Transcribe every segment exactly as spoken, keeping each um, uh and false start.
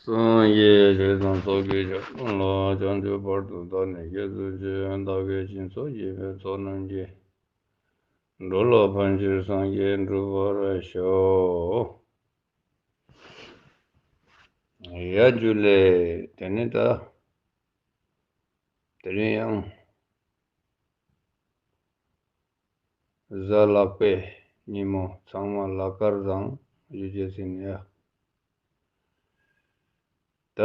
སངས་རྒྱས་ཆོས་དང་ཚོགས་ཀྱི་ཆར་ལ་བྱང་ཆུབ་བར་དུ་བདག་ནི་སྐྱེ་ཚུལ་ཅན། བདག་གིས་སྦྱིན་སོགས་བགྱིས་པའི་ཚོགས་རྣམས་ཀྱིས། འགྲོ་ལ་ཕན་ཕྱིར་སངས་རྒྱས་འགྲུབ་པར་ཤོག། ཡ་ཇུ་ལེ། དེ་ནས་ད་དེ་རིང་ཡང་གཟའ་ལྷག་པའི་ཉིན་མོ། ཚང་མ་ལ་སྐར་བཟང་། ཡུལ་རྒྱལ་སྲིད་ནས་ཡ། ད་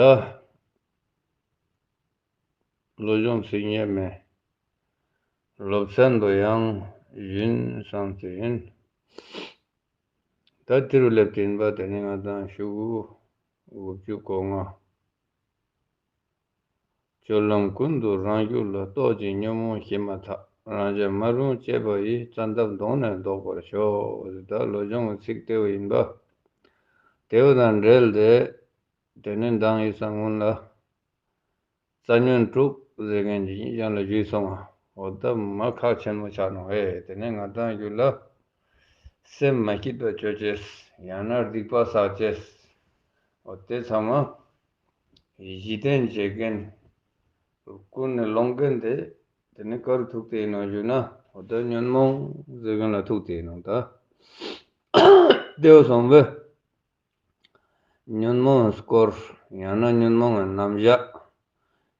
སློབ་སྦྱོང་ཚིག་ཉེ་མེད་སློབ་ཚན་དུ་ཡང་ཡིན་བསམ་ཚེ་ཡིན། ད་དེ་རུ་སླེབས་ཏེ་ཡིན་པ། དེ་ནི་ང་དང་ཤོག་གུ་དགུ་བཅུ་གོ་ལྔ། སྤྱོད་ལམ་ཀུན་ཏུ་རང་རྒྱུད་ལ། རྟོག་ཅིང་ཉོན་མོངས་ཞི་མ་ཐག་རང་བྱ་མ་རུངས་སྤྱད་པ་ཡིས། བཙན་ཐབས་གདོང་ནས་བཟློག་པར་ཤོག། ད་སློབ་སྦྱོང་གི་ཚིག་དེ་བོ་ཡིན་པ། དེ་བོ་དང་འབྲེལ་ཏེ་དེ་ནས་མདང་ཡིན་ས་སྔོན་ལ་རྩ་ཉོན་དྲུག་ཟེར་མཁན་ཅིག་ཡིན་ཀྱང་ལ་ཞུས་སོང་ང་། འོ་ད་མ་ཁག་ཆེན་མོ་ཆགས་ནོ། ཨེ་དེ་ནས་ང་དང་རྒྱུད་ལ་སེམས་མ་སྐྱིད་པ་བཅོ་ཅེས། ཡང་ན་སྡིག་པ་བསགས་ཅེས། འོ་དེ་ཚང་མ་གཞི་རྟེན་བྱེད་མཁན། ཀུན་ནས་སློང་མཁན་དེ། དེ་ནི་ག་རུ་ཐུག་སྟེ་ཡིན་ནོ་ཞུ་ན། འོ་ད་ཉོན་མོངས་ཟེར་མཁན་ལ་ཐུག་སྟེ་ཡིན་ནོ་ད། དེ་བོ་སོང་བས། ཉོན་མོངས་སྐོར། ཡང་ན་ཉོན་མོངས་ཀྱི་རྣམ་གཞག་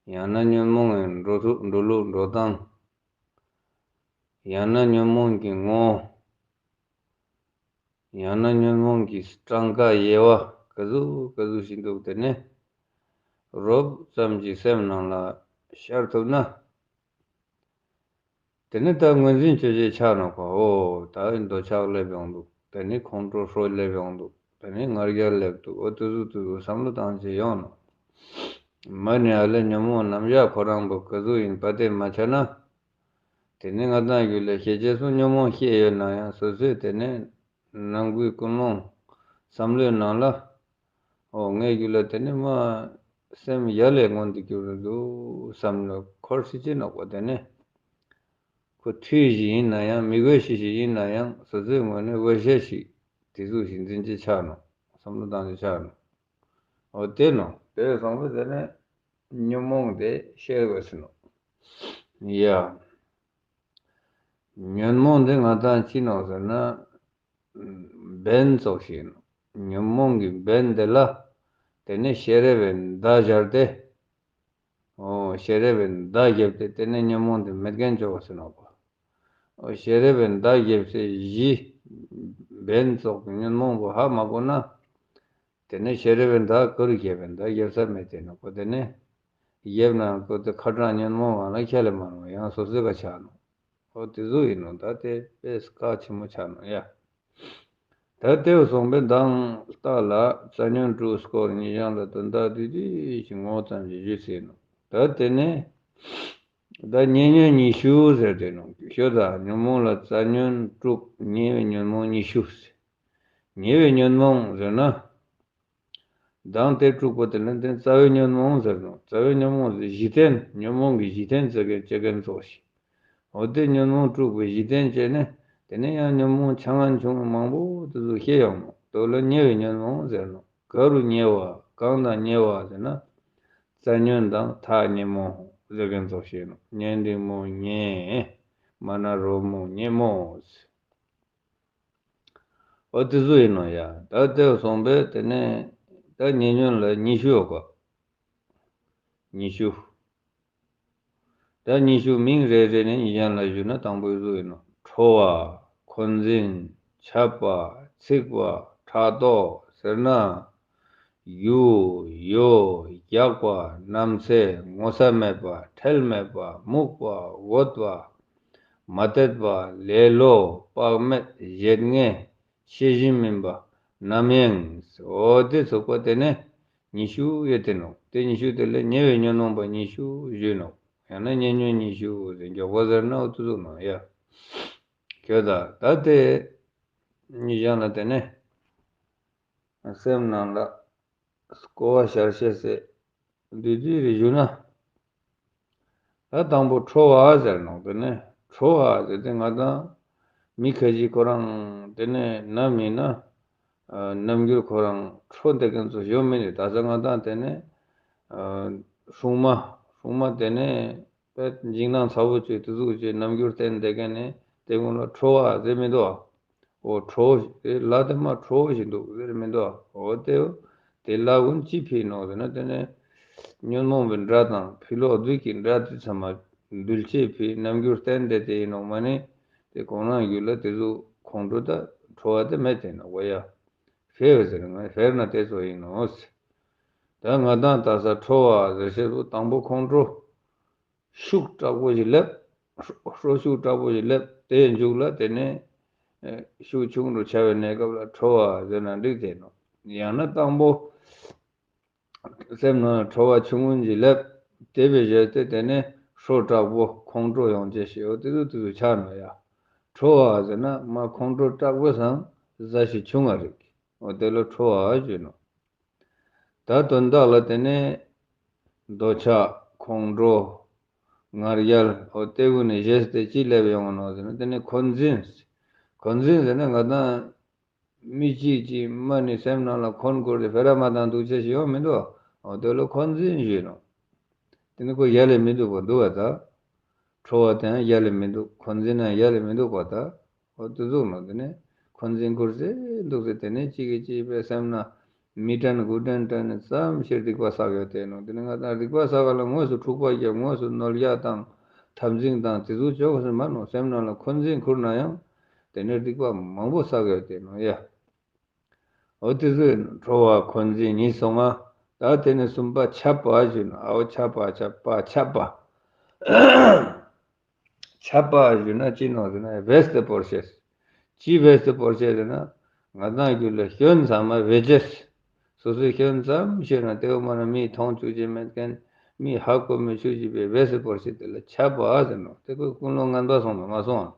ཡང་ན་ཉོན་མོངས་ཀྱི་འགྲོ་ཐུབ་འགྲོ་ལུགས་འགྲོ་སྟངས། ཡང་ན་ཉོན་མོངས་ཀྱི་ངོ་བོ། ཡང་ན་ཉོན་མོངས་ཀྱི་གྲངས་ཀ་དབྱེ་བ་ག་ཟུག་ག་ཟུག་ཞིག་འདུག་དེ་ནས་རོབ་ཙམ་གྱིས་སེམས་ནང་ལ་ཤར་ཐུབ་ན། དེ་ནས་ད་ངོས་འཛིན་བྱེད་ཅེས་ཆགས་ནོ་གོ། འོ་ད་འདོད་ཆགས་སླེབས་ཡོང་འདུག་དེ་ནས་ཁོང་ཁྲོ་ཧྲོ་སླེབས་ཡོང་འདུག་དེ་ནས་ང་རྒྱལ་སླེབས་འདུག་འོ་དེ་ཚོ་དེ་ཚོ་བསམ་བློ་བཏང་བྱས་ཡོང་ནོ། མ་ནི་ཨ་ལས་ཉོན་མོངས་རྣམ་གཞག་ཁོ་རང་པོ་ག་ཟུག་ཡིན་པ་དེ་མ་ཆ་ན། དེ་ནས་ང་དང་རྒྱུད་ལ་ཤེས་བྱེད་སོགས་ཉོན་མོངས་ཤེས་ཡོད་ན་ཡང་། སོ་སོས་དེ་ནས་ནང་ཁུལ་ཀུན་སློང་བསམ་བློའི་ནང་ལ། འོ་ངའི་རྒྱུད་ལ་དེ་ནི་མ་སེམས་ཡ་ལས་མངོན་དུ་གྱུར་འདུག་བསམ་ནས་འཁོར་སྲིད་ཅེས་ནོ་གོ། དེ་ནི་ཁོ་འཁྲུལ་ཞིག་ཡིན་ན་ཡང་། མི་དགོས་ཤེས་ཤིག་ཡིན་ན་ཡང་། སོ་སོའི་ངོས་ནས་དགོས་ཤེས་ཤིག་དེ་ཟུག་ཞིག་འཛིན་ཅེས་ཆགས་ནོ། བསམ་བློ་བཏང་ཅེས་ཆགས་ནོ། འོ་དེ་ནོ། དེ་སོང་བས་དེ་ནས་ཉོན་མོངས་དེ་ཤེས་དགོས་ཟེར་ནོ། ཡ། ཉོན་མོངས་དེ་ང་དང་ཅི་ནོ་ཟེར་ན། འབེན་ཙོགས་ཤིག་ཡིན་ནོ། ཉོན་མོངས་ཀྱི་འབེན་དེ་ལ་དེ་ནས་ཤེས་རབ་པའི་མདའ་སྦྱར་ཏེ། འོ་ཤེས་རབ་པའི་མདའ་བརྒྱབ་སྟེ་དེ་ནས་ཉོན་མོངས་དེ་མེད་མཁན་བཅོ་བ་ཟེར་ནོ་གོ། འོ་ཤེས་རབ་པའི་མདའ་བརྒྱབ་སྟེ་གཞི་འབེན་ཙོགས་ཀྱི་ཉོན་མོངས་པོ་ཧ་མ་གོ་ན། དེ་ནས་ཤེས་རབ་པའི་མདའ་ག་རུ་བརྒྱབ་པའི་མདའ་བརྒྱབ་ས་མེད་དེ་ནོ་གོ། དེ་ནས་བརྒྱབ་ན་གོ་དེ་ཁ་གྲངས་ཉོན་མོངས་ངང་ལ་ཁྱེར་ལས་མ་རུང་། ཡང་སོ་སོའི་ཀ་ཆགས་ནོ། འོ་དེ་ཟུག་ཡིན་ནོ། ད་དེ་དཔེ་ཁག་ཆེན་མོ་ཆགས་ནོ་ཡ། ད་དེ་བོ་སོང་བས་མདང་ལྟ་ལ་རྩ་ཉོན་དྲུག་སྐོར་ཉིད་གཞན་ལ་དོན་དག་བསྡུས་བསྡུས་ཤིག་ངོ་བོ་ཙམ་ཞིག་ཞུས་ཟིན་ནོ། ད་དེ་ནས་ད་ཉེ་ཉོན་ཉི་ཤུ་ཟེར་དེ་ནོ། ཤོད་ད་ཉོན་མོངས་ལ་རྩ་ཉོན་དྲུག་ཉེ་བའི་ཉོན་མོངས་ཉི་ཤུ་ཟེར། ཉེ་བའི་ཉོན་མོངས་ཟེར་ན། མདང་དེ་དྲུག་པོ་དེ་ནི་དེ་རྩ་བའི་ཉོན་མོངས་ཟེར་ནོ། རྩ་བའི་ཉོན་མོངས་ཟེར་གཞི་རྟེན། ཉོན་མོངས་ཀྱི་གཞི་རྟེན་བྱེད་མཁན་བྱེད་མཁན་ཙོགས་ཤིག་འོ་དེ་ཉོན་མོངས་དྲུག་པོའི་གཞི་རྟེན་བྱས་ནས་དེ་ནས་ཡང་ཉོན་མོངས་ཆ་ངན་ཆུང་ངུ་མང་པོ་དེ་ཚོ་ཤེས་ཡོང་ནོ། དེ་ལ་ཉེ་བའི་ཉོན་མོངས་ཟེར་ནོ། ག་རུ་ཉེ་བ་གང་དང་ཉེ་བ་ཟེར་ན། རྩ་ཉོན་དང་ཐག་ཉེ་མོ་ཟེར་མཁན་ཙོགས་ཤིག་ནོ། གཉེན་སྒྲིག་མོ་ཉེ། མ་ན་རོ་མོ་ཉེ་མོ་ཟེར། འོ་དེ་ཚོ་ཡིན་ནོ་ཡ། ད་དེ་སོང་བས་དེ་ནས་ད་ཉེ་ཉོན་ལ་ཉི་ཤུ་ཡོད་གོ། ཉི་ཤུ། ད་ཉི་ཤུ་མིང་རེ་རེ་ནས་ཉི་གཞན་ལ་ཞུས་ན་དང་པོའི་གཟུགས་ཡིན་ནོ། ཁྲོ་བ། འཁོན་འཛིན། ཆགས་པ། འཚིག་པ། ཕྲག་དོག་ཟེར་ན། གཡུ། ཡོ། རྒྱགས་པ། ནམ་འཚེ། ངོ་ཚ་མེད་པ། ཁྲེལ་མེད་པ། རྨུགས་པ། འོད་པ། མ་དད་པ། ལེ་ལོ། དཔག་མེད། བརྗེད་ངས། ཤེས་བཞིན་མིན་པ། རྣམ་གཡེང་། འོ་དེ་ཚོགས་པ་དེ་ནས་ཉི་ཤུ་ཡོད་དེ་ནོ། དེ་ཉི་ཤུ་དེ་ལས་ཉེ་བའི་ཉོན་མོངས་པ་ཉི་ཤུ་ཞུས་ནོ། ཡང་ན་ཉེ་ཉོན་ཉི་ཤུ་ཟེར། མགྱོགས་པ་ཟེར་ན་འོ་དེ་ཚོ་ནོ་ཡ། ཁྱོད་ད་ད་དེ་ཉི་གཞན་ལ་དེ་ནས་སེམས་ནང་ལ་སྐོར་བ་ཤར་ཤེས་སེ་བསྡུས་བསྡུས་རེ་ཞུ་ན། ད་དང་པོ་ཁྲོ་བ་ཟེར་ནོ། དེ་ནས་ཁྲོ་བ་ཟེར་དེ་ང་དང་མི་ཁ་ཅིག་ཁོ་རང་དེ་ནས་ནམ་ཡིན་ན་ རྣམ་འགྱུར་ཁོ་རང་ཁྲོ་བསྡད་མཁན་ཚོ་ཡོད་མེད་རེད། ད་ཆ་ང་དང་དེ་ནས་སྲུང་མ་སྲུང་མ་དེ་ནས་དཔེ་འཇིགས་སྣང་ཚ་བོ་བྱས་དེ་ཟུག་བྱས་རྣམ་འགྱུར་བསྟན་བསྡད་མཁན་ནི་དེ་ཀུན་ལ་ཁྲོ་བ་ཟེར་མི་འདུག་ཨ། འོ་ཁྲོ་བོ་ཞིག་དེ་ལ་དེ་མ་ཁྲོ་བོ་ཞིག་འདུག་ཟེར་མི་འདུག་ཨ། འོ་དེ་དེ་ལ་ཀུན་ཅི་ཕིག་ནོ་ཟེར་ན་དེ་ནས་ཉོན་མོངས་པའི་དགྲ་དང་ཕྱི་ལོགས་བདུད་ཀྱི་དགྲ་དེ་ཚང་མ་འདུལ་བྱེད་ཕིག་རྣམ་འགྱུར་བསྟན་བསྡད་དེ་ཡིན་ནོ་མ་ནི་དེ་ཁོང་རང་རྒྱུད་ལ་དེ་ཚོ་ཁོང་ཁྲོ་དང་ཁྲོ་བ་དེ་མེད་དེ་ནོ་གོ་ཡ། ཤེས་པ་ཟེར་ན་ཤེས་ན་དེ་ཚོ་ཡིན་ནོ། ད་ང་དང་ད་ས་ཁྲོ་བ་ཟེར་བྱེད་དུ་དང་པོ་ཁོང་ཁྲོ་ཤུགས་དྲག་པོ་ཞིག་སླེབས། ཁྲོ་ཤུགས་དྲག་པོ་ཞིག་སླེབས་དེའི་མཇུག་ལ་དེ་ནས་ཤུགས་ཆུང་རུ་ཆགས་པའི་གནས་སྐབས་ལ་ཁྲོ་བ་ཟེར་ན་འགྲིག་དེ་ནོ། ཡང་ན་དང་པོ་སེམས་ནང་ཁྲོ་བ་ཆུང་ངུན་ཞིག་སླེབས། དེ་བས་གཞན་དེ་དེ་ནས་ཁྲོ་དྲག་པོ་ཁོང་ཁྲོ་ཡོང་ཅེས་ཞེས་འོ་དེ་ཚོ་དེ་ཚོ་ཆགས་ནོ་ཡ། ཁྲོ་བ་ཟེར་ན་མ་ཁོང་ཁྲོ་དྲག་པོ་སང་ཟ་ཞིག་ཆུང་ང་རིག་འོ་དེ་ལ་ཁྲོ་བ་ཞུ་ནོ། ད་དོན་དག་ལ་དེ་ནས་འདོད་ཆགས་ཁོང་ཁྲོ་ང་རྒྱལ་འོ་དེ་ཀུན་ནས་བཞེས་ཏེ་ཅི་སླེབས་ཡོང་ནོ་ཟེར་ན་དེ་ནས་འཁོན་འཛིན། འཁོན་འཛིན་ཟེར་ན་ང་དང་མི་གཅིག་གཅིག་མ་ནི་སེམས་ནང་ལ་འཁོན་བསྐུར་ཏེ་ཕེ་ར་མ་བཏང་འདུག་ཅེས་ཤིག་ཡོང་མི་འདུག་འོ་དེ་ལ་འཁོན་འཛིན་ཞུས་ནོ། དེ་ནི་ཁོ་ཡ་ལས་མི་འདུག་པ་འདུག་བ་ད། ཁྲོ་བ་དེའང་ཡ་ལས་མི་འདུག་འཁོན་འཛིན་ནང་ཡ་ལས་མི་འདུག་པ་ད། འོ་དེ་ཟུག་ནོ་དེ་ནས་འཁོན་འཛིན་ཁུར་ཟེ་འདུག་ཟེ་དེ་ནས་གཅིག་གིས་གཅིག་པའི་སེམས་ན་མི་དྲན་དགུ་དྲན་དྲན་ནས་ཙམ་ཞིག་སྡིག་པ་བསགས་ཡོད་དེ་ནོ། དེ་ནས་ང་དང་སྡིག་པ་བསགས་པ་ལ་དངོས་སུ་འཁྲུག་པ་རྒྱབ་དངོས་སུ་གནོད་བྱ་དང་འཐབ་འཛིང་དང་དེ་ཚོ་བྱོས་ཟེར་མ་ནོ། སེམས་ནང་ལ་འཁོན་འཛིན་ཁུར་ན་ཡང་དེ་ནས་སྡིག་པ་མང་པོ་བསགས་ཡོད་དེ་ནོ་ཡ། འོ་དེ་ཚོ་ཡིན་ནོ། ཁྲོ་བ་འཁོན་འཛིན་གཉིས་སོང་ང་། ད་དེ་ནས་གསུམ་པ་ཆད་པ་ཞུ་ནོ། ཨའོ་ཆད་པ་ཆད་པ་ཆད་པ། ཆད་པ་ཞུ་ན་ཅི་ནོ་ཟེར་ན་བེས་ཏེ་བོར་ཤེས། ཅི་བེས་ཏེ་བོར་ཤེས་ཟེར་ན་ང་དང་རྒྱུད་ལ་སྐྱོན་ཚང་མ་བེད་ཅེས། སོ་སོའི་སྐྱོན་ཙམ་ཤེས་ན་དེ་བ་མ་ན་མིས་མཐོང་བཅུག་ཅེས་མེད་མཁན་མིས་ཧ་གོ་མི་ཆུག་ཅེས་པའི་བེས་ཏེ་བོར་ཤེས་དེ་ལ་ཆད་པ་ཟེར་ནོ། དེ་ཀོ་ཀུན་སློང་ངན་པ་སོང་ནོ་མ་སོང་ཨ།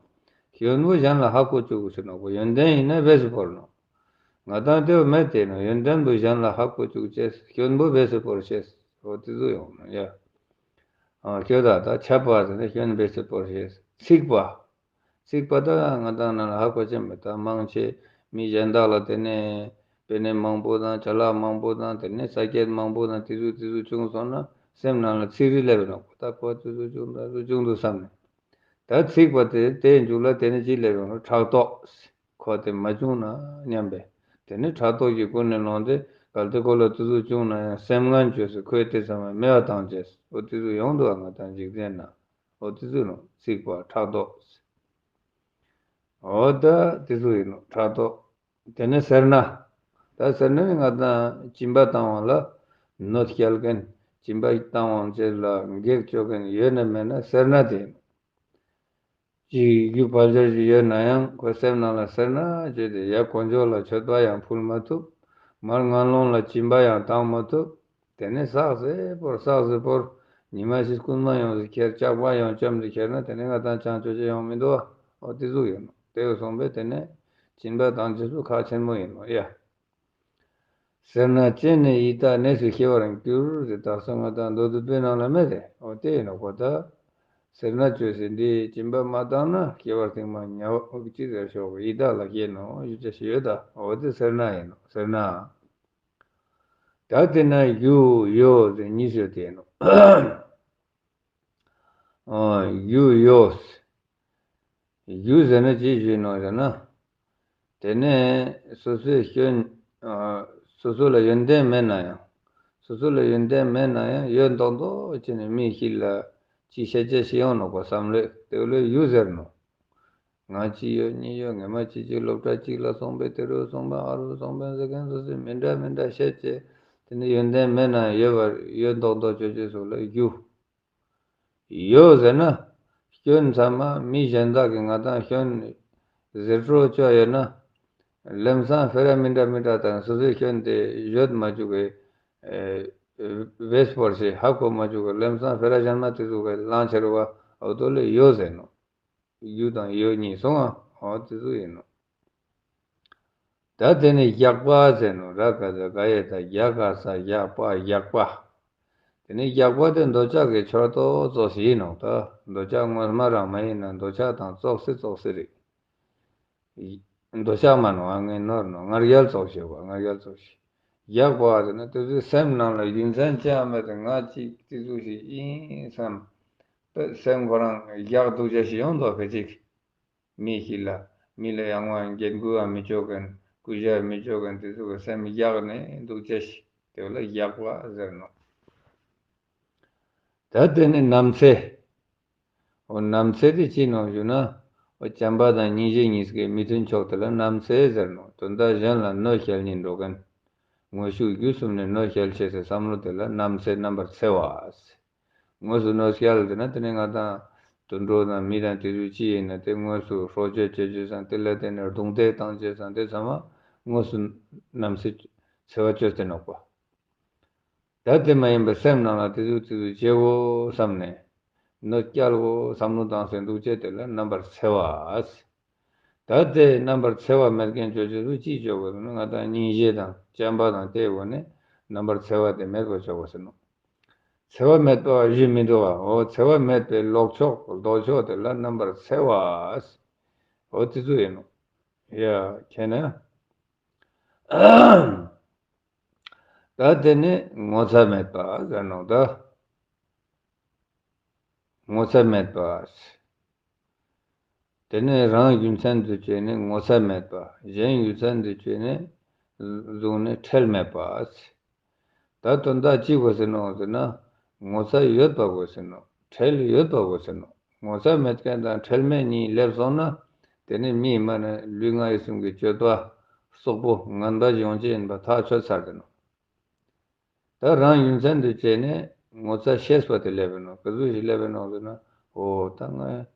སྐྱོན་པོ་གཞན་ལ་ཧ་གོ་བཅུག་ཟེར་ནོ་གོ། ཡོན་ཏན་ཡིན་ན་བེས་ཏེ་བོར་ནོ། ང་དང་དེ་བ་མེད་དེ་ནོ། ཡོན་ཏན་པོ་གཞན་ལ་ཧ་གོ་བཅུག་ཅེས་སྐྱོན་པོ་བེས་ཏེ་བོར་ཤེས་འོ་དེ་ཚོ་ཡོང་ནོ་ཡ། ཨ་ཁྱོད་ད་ད་ཆད་པ་ཟེར་ན་སྐྱོན་བེས་ཏེ་བོར་ཤེས། ཚིག་པ། ཚིག་པ་ད་ང་དང་ནང་ལ་ཧ་གོ་ཅེས་མེད། ད་མང་ཆེ་མི་གཞན་དག་ལ་དེ་ནས་དཔེ་ནས་མང་པོ་དང་ཅ་ལག་མང་པོ་དང་དེ་ནས་ས་སྐྱེད་མང་པོ་དང་དེ་ཚོ་དེ་ཚོ་བྱུང་སོང་ན་སེམས་ནང་ལ་ཚིག་རིས་སླེབས་ནོ། ད་ཁོ་དེ་ཚོ་བྱུང་ད་ཚོ་བྱུང་འདུག་བསམ་ནས། ད་ཚིག་པ་དེ་དེའི་མཇུག་ལ་དེ་ནས་ཅི་སླེབས་ཡོང་ན་ཕྲག་དོག་ཁོ་དེ་མ་བྱུང་ན་སྙམ་པས། དེ་ནས་ཕྲག་དོག་གི་ཀུན་ནས་ལོངས་ཏེ་གལ་ཏེ་ཁོ་ལ་དེ་ཚོ་བྱུང་ན་ཡང་སེམས་ངན་བཅོས་སུ་ཁོས་དེ་ཚང་མ་མེད་པ་བཏང་བྱས་འོ་དེ་ཚོ་ཡོང་འདུག་ང་དང་འཇིག་རྟེན་ན། འོ་དེ་ཚོ་ནོ་ཚིག་པ་ཕྲག་དོག་འོ་ད་དེ་ཚོ་ཡིན་ནོ་ཕྲག་དོག་དེ་ནས་སེར་སྣ། ད་སེར་སྣ་ནི་ང་དང་སྦྱིན་པ་བཏང་བ་ལ་གནོད་སྐྱེལ་མཁན་སྦྱིན་པ་བཏང་བ་བཅས་ལ་གེགས་བཅོ་མཁན་ཡོད་ན་མེད་ན་སེར་སྣ་དེ་ཡིན་ནོ། ཅིག་རྒྱུ་བ་ལེར་ཞིག་ཡོད་ན་ཡང་ཁོའི་སེམས་ནང་ལ་སེར་སྣ་བྱས་ཏེ་ཡ་དཀོན་མཆོག་ལ་མཆོད་པ་ཡང་ཕུལ་མ་ཐུབ། མར་ངན་སློང་ལ་སྦྱིན་པ་ཡང་བཏང་མ་ཐུབ། དེ་ནས་བསགས་ཟེར་བོར་བསགས་ཟེར་བོར། ཉི་མ་ཞིག་རྐུན་མ་ཡོངས་སུ་ཁྱེར་ཇག་པ་ཡོངས་བཅོམ་སྟེ་ཁྱེར་ན་དེ་ནས་ང་དང་ཅང་ཅོ་ཅེས་ཡོང་མི་འདུག་ཨ། འོ་དེ་ཟུག་ཡོད་ནོ། དེ་བས་སོང་པས་དེ་ནས་སྦྱིན་པ་བཏང་ཅེས་སུ་ཁག་ཆེན་མོ་ཡིན་ནོ་ཡ། སེར་སྣ་བཅད་ནས་ཡི་དྭགས་གནས་སུ་སྐྱེ་བར་འགྱུར་ཟེར་དག་ས་ང་དང་མདོ་སྡུད་པའི་ནང་ལ་མེད་དེ། འོ་དེ་ཡིན་ནོ་གོ་ད། སེར་སྣ་བཅད་ཟེར་འདི་སྦྱིན་པ་མ་བཏང་ན་སྐྱེ་བ་ཐེངས་མ་ཉ་བ་ཅི་ཟེར་ཤོག་ཡི་དྭགས་ལ་སྐྱེས་ནོ་ཞུ་ཅེས་ཤིག་ཡོད་ད། འོ་དེ་སེར་སྣ་ཡིན་ནོ་སེར་སྣ། ད་དེ་ན་ཡུ་ཡོ་ཟེར་གཉིས་ཡོད་དེ་ནོ། ཨ་ཡུ་ཡོ་ཟེར། ཡུ་ཟེར་ན་ཅི་ཞིག་ནོ་ཟེར་ན། དེ་ནས་སོ་སོའི་སྐྱོན། ཨ་སོ་སོ་ལ་ཡོན་ཏན་མེད་ན་ཡང་། སོ་སོ་ལ་ཡོན་ཏན་མེད་ན་ཡང་ཡོད་མདོག་མདོག་བྱས་ནས་མི་ཞིག་ལ་ཅི་བཤད་བྱ་ཞིག་ཡོང་ནོ་གོ་བསམ་བློས་དེ་ལོས་ཡུ་ཟེར་ནོ། ང་གཅིག་ཡོད་གཉིས་ཡོད་ངེད་མ་གཅིག་གཅིག་སློབ་གྲྭ་གཅིག་ལ་སོང་པས་དེ་རུ་སོང་པས་ཨ་རུ་སོང་པས་ཟེར་མཁན་སོ་སོས་མི་འདྲ་མི་འདྲ་བཤད་བྱས་དེ་ནི་ཡོན་ཏན་མེད་ན་ཡོད་པར་ཡོད་མདོག་མདོག་བྱོས་བྱོས་སོགས་ལ་རྒྱུ། ཡོད་ཟེར་ན་སྐྱོན་ཚང་མ་མི་གཞན་དག་གིས་ང་དང་སྐྱོན་ཟེར་སྤྲོ་བཅོ་ཡོད་ན་ལམ་སང་ཕེ་ར་མི་འདྲ་མི་འདྲ་དང་སོ་སོའི་སྐྱོན་དེ་བརྗོད་མ་བཅུག་གི་བེས་པོར་ཞེས་ཧ་གོ་མ་བཅུག་གི་ལམ་སང་ཕེ་ར་གཞན་མ་དེ་ཚོ་གི་བླང་བྱར་བ་འོ་དོ་ལས་ཡོད་ཟེར་ནོ། ཡུ་དང་ཡོ་གཉིས་སོང་ཨ། འོ་དེ་ཚོ་ཡིན་ནོ། ད་དེ་ནི་རྒྱགས་པ་ཟེར་ནོ། ར་ག་ཟ་ག་ཡ་ད་རྒྱ་ག་ས་རྒྱགས་པ་རྒྱགས་པ། དེ་ནི་རྒྱགས་པ་དེ་འདོད་ཆགས་ཀྱི་ཕྱོགས་གཏོགས་ཙོགས་ཤིག་ཡིན་ནོ། ད་འདོད་ཆགས་ངོ་མ་རང་མ་ཡིན་ན་འདོད་ཆགས་དང་ཙོགས་སེ་ཙོགས་སེ་རེད། འདོད་ཆགས་མ་ནོར་བ་ངས་ནོར་ནོ་ང་རྒྱལ་ཙོགས་ཤིག་བ་ང་རྒྱལ་ཙོགས་ཤིག་རྒྱགས་པ་ཟེར་ན་དེ་ཚོའི་སེམས་ནང་ལ་རྒྱུ་མཚན་ཅི་ཡང་མེད་དེ་ང་གཅིག་དེ་ཚོ་ཞིག་ཡིན་བསམ། དེ་སེམས་ཁོ་རང་རྒྱགས་འདུག་བྱ་ཞིག་ཡོང་འདུག་ཕལ་ཆེར། མི་ཞིག་ལ་མི་ལ་ཡང་བ་འགན་ཁུར་བ་མི་ཆོག་མཁན་སྐུ་ཞབས་མི་ཆོག་མཁན་དེ་ཚོ་གི་སེམས་རྒྱགས་ནས་འདུག་བྱ་ཞིག་དེ་ལ་རྒྱགས་པ་ཟེར་ནོ། ད་དེ་ནི་ནམ་འཚེ། འོ་ནམ་འཚེ་དེ་ཅི་ནོ་ཞུ་ན། འོ་བྱམས་པ་དང་སྙིང་རྗེ་གཉིས་ཀའི་མི་མཐུན་ཕྱོགས་དེ་ལ་ནམ་འཚེ་ཟེར་ནོ། དོན་དག་གཞན་ལ་གནོད་སྐྱེལ་སྙིང་འདོད་མཁན། དངོས་ཤུགས་བརྒྱུད་གསུམ་ནས་གནོད་སྐྱེལ་བྱེད་སའི་བསམ་བློ་དེ་ལ་ནམ་འཚེ་རྣམ་པར་འཚེ་བ། དངོས་སུ་གནོད་སྐྱེལ་དེ་ན་དེ་ནི་ང་དང་དུད་འགྲོ་དང་མི་དང་དེ་ཚོ་ཅི་ཡིན་ན་དེ་དངོས་སུ་སྲོག་གཅོད་བྱེད་རྒྱུ་སང་དེ་ལ་བརྟེན་ནས་རྡུང་རྡེག་བཏང་རྒྱུ་སང་དེ་ཚང་མ་དངོས་སུ་ནམ་འཚེ་འཚེ་བ་བཅོས་ཏེ་ནོག་པ། ད་དེ་མ་ཡིན་པའི་སེམས་ནང་ལ་དེ་ཚོ་དེ་ཚོ་བྱེད་དགོས་བསམ་ནས་གནོད་སྐྱེལ་དགོས་བསམ་བློ་བཏང་སའི་འདུག་བྱེད་དེ་ལ་རྣམ་པར་འཚེ་བ། ད་དེ་རྣམ་པར་འཚེ་བ་མེད་མཁན་བྱོས་བྱོས་སུ་ཅིས་བྱོས་དགོས་ཟེར་ན་ང་དང་སྙིང་རྗེ་དང་བྱམས་པ་དང་དེའི་སྒོ་ནས་རྣམ་པར་འཚེ་བ་དེ་མེད་པར་བྱོས་དགོས་ཟེར་ནོ། འཚེ་བ་མེད་པ་ཞུས་མི་འདུག་བ། འོ་འཚེ་བ་མེད་པའི་ལྡོག་ཕྱོགས་ལྡོག་ཕྱོགས་དེ་ལ་རྣམ་པར་འཚེ་བ། འོ་དེ་ཚོ་ཡིན་ནོ། ཡ་ཁྱེད་ནི། ད་དེ་ནི་ངོ་ཚ་མེད་པ་ཟེར་ནོ་ད། ངོ་ཚ་མེད་པ། དེ་ནས་རང་རྒྱུ་མཚན་དུ་བྱས་ནས་ངོ་ཚ་མེད་པ། གཞན་རྒྱུ་མཚན་དུ་བྱས་ནས་བཟུང་ནས་ཁྲེལ་མེད་པ། ད་དོན་དག་ཅི་དགོས་ཟེར་ནོ་ཟེར་ན། ངོ་ཚ་ཡོད་པ་དགོས་ཟེར་ནོ། ཁྲེལ་ཡོད་པ་དགོས་ཟེར་ནོ། ངོ་ཚ་མེད་མཁན་དང་ཁྲེལ་མེད་གཉིས་སླེབས་སོང་ན། དེ་ནི་མིའི་མ་ནི་ལུས་ངག་ཡིད་གསུམ་གྱི་སྤྱོད་པ་སོག་པོ་ངན་པ་ཡོང་ཅི་ཡིན་པ་ཐག་ཆོད་ཚར་ཟེར་ནོ། ད་རང་རྒྱུ་མཚན་དུ་བྱས་ནས་ངོ་ཚ་ཤེས་པ་དེ་སླེབས་ཡོད་ནོ། ག་ཚོད་ཞིག་སླེབས་ཡོད་ནོ་ཟེར་ན། འོ་ད་ང་